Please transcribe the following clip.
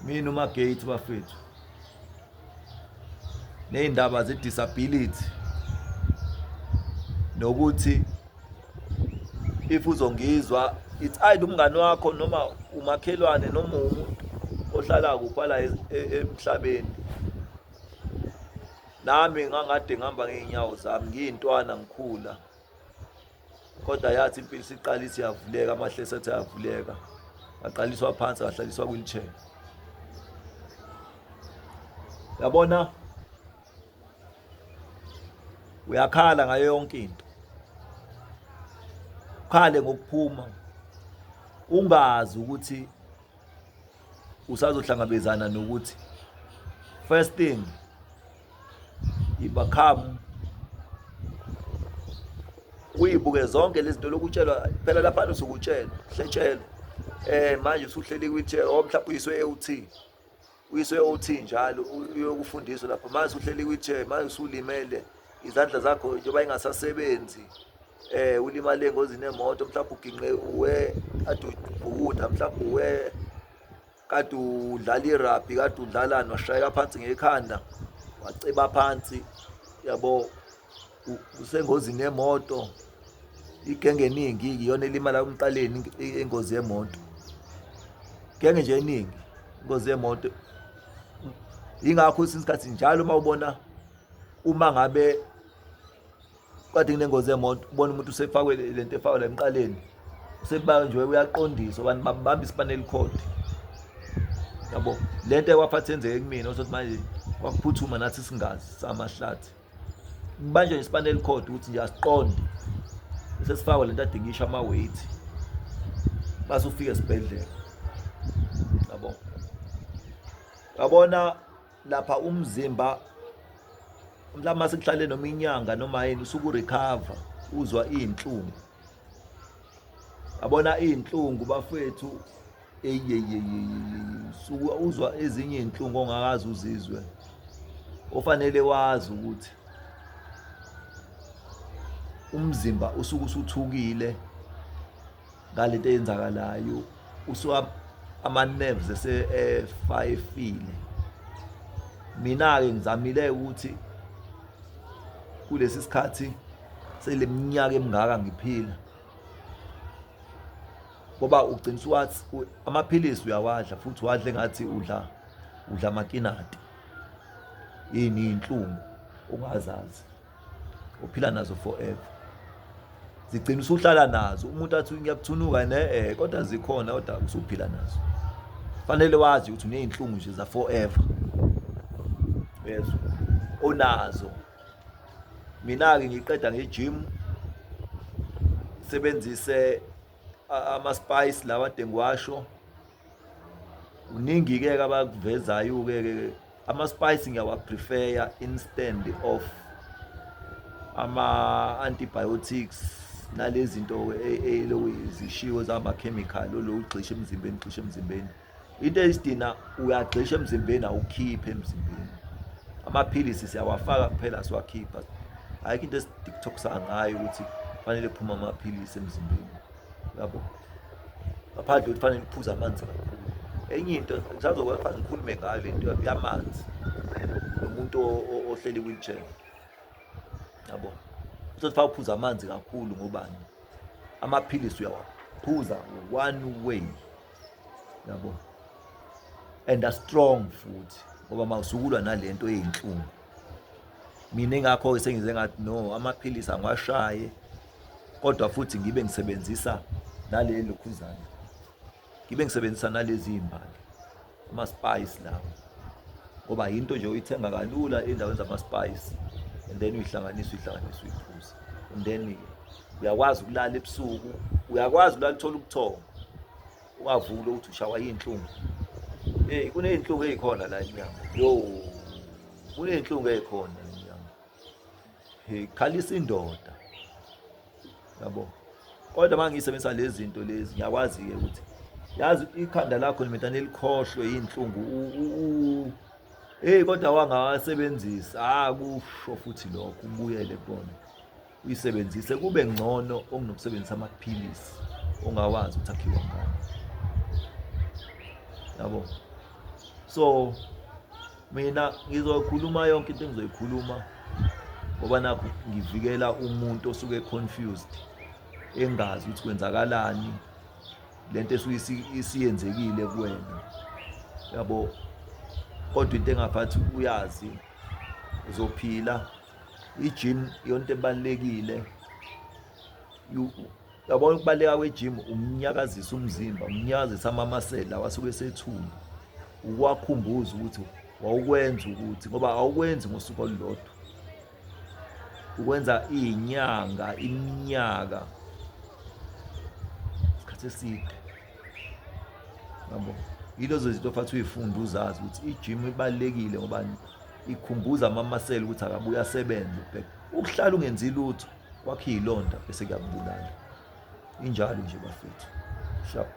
Mina uMagate bafethu. Nezindaba ze disability nokuthi if uzongizwa, it's either umngani wakho noma umakhelwane noma umuntu ohlala kuphi la emhlabeni. Nami ngangade ngihamba ngey'nyawo zami, ngiyintwana ngikhula, kodwa yathi impilo isiqalisa iyavuleka, amahlesi athi ayavuleka, ngaqaliswa phansi, ngahlaliswa kwi-wheelchair. Yabona, uyakhala ngayo yonke into, ukhale ngokuphuma ungazi ukuthi usazohlangabezana nokuthi first thing ibakhamu uyibuke zonke lezi zinto lokutshelwa phela lapha usukutshelwa hletshelwa manje usuhleli kwi-chair, or mhlawumbe uyiswe e-OT, uyiswe e-OT njalo uyokufundiswa lapho. Manje usuhleli kwi-chair, manje usulimele izandla zakho njengoba ingasasebenzi, ulimale engozini yemoto, mhlawumbe uginqe uwe kade ubhukuda, mhlawumbe uwe kade udlala irabhi, kade udlalani, washayeka phansi ngekhanda, waceba phansi, yabo, usengozini yemoto. Igenge eningi iyona elimala emqaleni, ingozi yemoto, genge nje eningi ingozi yemoto. Yingakho kwesinye isikhathi njalo uma ubona, uma ngabe kade kunengozi yemoto, ubona umuntu usefakwe lento efakwe la emqaleni, usebanjwe, uyaqondiswa, abantu babamba i-spinal cord, yabo. Lento ekwaphatha yenzeke kumina, osothi manje kwakuphuthuma nathi singazi samahlathi, kubanjwe nge-spinal cord ukuthi nje asiqonde, bese sifakwe lento ade ngisho ama-weight, base ufike esibhedlela, yabo. Yabona lapha umzimba, mhlawumbe mase kuhlale noma inyanga noma yini, usuke urecover, uzwa iy'nhlungu, yabona iy'nhlungu bafethu, eyeyeyeye, suke uzwa ezinye iy'nhlungu ongakaze uzizwe. Ofanele wazi ukuthi umzimba usuke usuthukile ngalento eyenzakalayo, usuka ama-nerves esefayefile. Mina-ke ngizamile ukuthi kulesi sikhathi seleminyaka emingaka ngiphila, ngoba ugcina usuwathi amaphilisi uyawadla futhi wadle ngathi udla amakinati, yini iy'nhlungu ongazazi uphila nazo forever, zigcina usuhlala nazo. Umuntu athi ngiyakuthunuka ne kodwa zikhona, kodwa usuphila nazo. Fanele wazi ukuthi uney'nhlungu nje za forever, yezwa, onazo. Mina-ke ngiqeda nge-gym, sebenzise ama-spice lawa ade ngiwasho. Kuningi-ke abakuvezayo-ke ke ama-spice, ngiyawa-prefer instead of ama-antibiotics nalezi zinto eloku zishiwo zama-chemical olo ugxisha emzimbeni, ugxisha emzimbeni. Into eyisidina, uyagxisha emzimbeni, awukhiphe emzimbeni. Amaphilisi siyawafaka kuphela, siwakhipha. Ayikho into esi-detoxa ngayo ukuthi fanele kuphume amaphilisi emzimbeni, yabo, ngaphandle ukuthi fanele uphuze amanzi kakhulu. Enye into ngisazokufanele ngikhulume ngayo, lento yamanzi nomuntu ohleli wheelchair, yabo, uzothi fa uphuza amanzi kakhulu. Ngobani? Amaphilisi uyawaphuza one way, yabo, and a strong futhi, ngoba mawusukulwa nalento eyinhlungu. Mina ingakho-ke sengize ngathi no, amaphilisi angiwashaye, kodwa futhi ngibe ngisebenzisa naleli lokhuzana, ngibe ngisebenzisa nalezi iy'mbali, ama-spice lawo, ngoba yinto nje uyithenga kalula ey'ndaweni zama-spice, and then uyihlanganise, uyihlanganise, uyiphuze, and then uyakwazi ukulala ebusuku, uyakwazi ukulala uthole ubuthongo, ungavuki ukuthi ushawa iy'nhlungu. Hey, kuney'nhlungu ey'khona la emnyango, yo, kuney'nhlungu ey'khona la emnyango. Hey, khalisa indoda, yabo. Kodwa uma ngiyisebenzisa lezi zinto lezi, ngiyakwazi-ke ukuthi yazi ikhanda lakho nimedane likhohlwe iy'nhlungu. Hey, kodwa wangawasebenzisa akusho futhi lokho, ubuyele kubona, uyisebenzise, kube ngcono okunokusebenzisa amaphilisi ongawazi ukuthi akhiwa ngani, yabo. So mina ngizokhuluma yonke into engizoyikhuluma ngoba nakho ngivikela umuntu osuke confused engazi ukuthi kwenzakalani lento esuke isiyenzekile kuwena yabo. Kodwa into engafathi uyazi uzophila, i-gym iyonto ebalulekile. Yabona ukubaleka kwe-gym, umnyakazisa umzimba, umnyakazisa amamasela awasuke esethule, ukuwakhumbuza ukuthi wawukwenza ukuthi, ngoba awukwenzi ngosuku olulodwa, ukwenza iy'nyanga, iminyaka, isikhathi eside yabo. Yilezo zinto ofanele uyifunde uzazi ukuthi i-gym ibalulekile ngoba ikhumbuza amamasela ukuthi akabuye asebenze. Bheka ukuhlala ungenzi lutho kwakhe iy'londa bese kuyakubulala. Injalo nje bafethu, sharp.